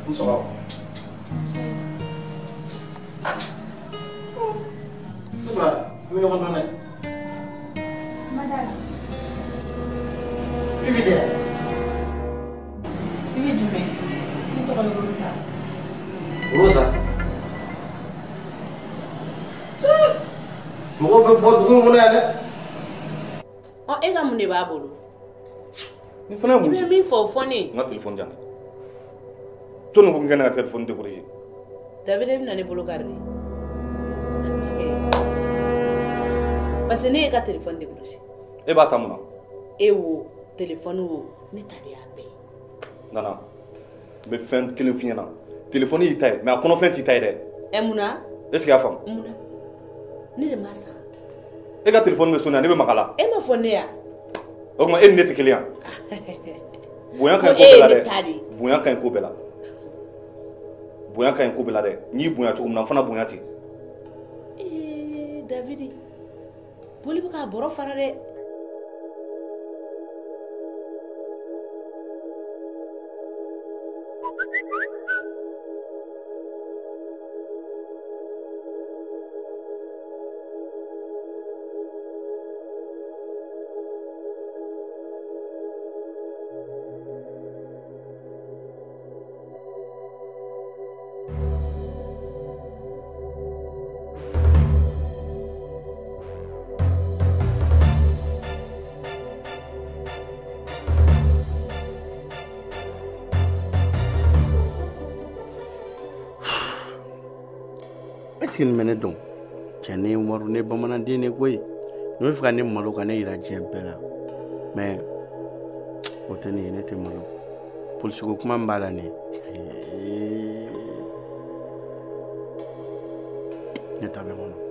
N sɔrɔ. Ne ba, an bɛ ɲɔgɔn dɔn dɛ. Madame. Fifi tɛ? Fifi jumɛn? Ne tɔgɔ ye Rosa. Rosa? Mɔgɔw bɛ bɔ dugu in kɔnɔ yan dɛ. Ɔ e ka mun de b'a bolo? Ni fana ye mun? I bɛ min fɔ o fɔ ne ye. N ka telefɔni di yan. Jɔnni ko k'i ka ne ka telefɔni décrocher? David e bɛna ne bolo kari de. Parce que ne y'e ka telefɔni décrocher. E b'a ta mun na? E wo, telefɔni wo, ne ta de y'a bɛɛ ye. Nana, n bɛ fɛn kelen f'i ɲɛna. Telefɔni y'i ta ye, mais a kɔnɔfɛn t'i ta ye dɛ. Ɛ mun na? Est ce que i y'a faamu? Mun na? Ne de m'a san. E ka telefɔni bɛ sonné, ne bɛ maga a la. E ma fɔ ne ya? O tuma e ni ne tɛ kelen ye wa? Bonya ka ɲi ko bɛɛ la dɛ. Bonya ka ɲi ko bɛɛ la. Bonya ka ɲi ko bɛɛ la dɛ. N y'i bonya cogo min na, n fana bonya ten. Ee Davidi, boli bɛ k'a bɔrɔ fara dɛ. Nin bɛ ne dɔn cɛ ne ye Umaru ne bamananden de koyi ne bɛ fɛ ka ne malo ka ne yira diɲɛ bɛɛ la mais o tɛ ne ye ne tɛ malo polisiko kuma min b'a la nin ye ne ta bɛ n kɔnɔ.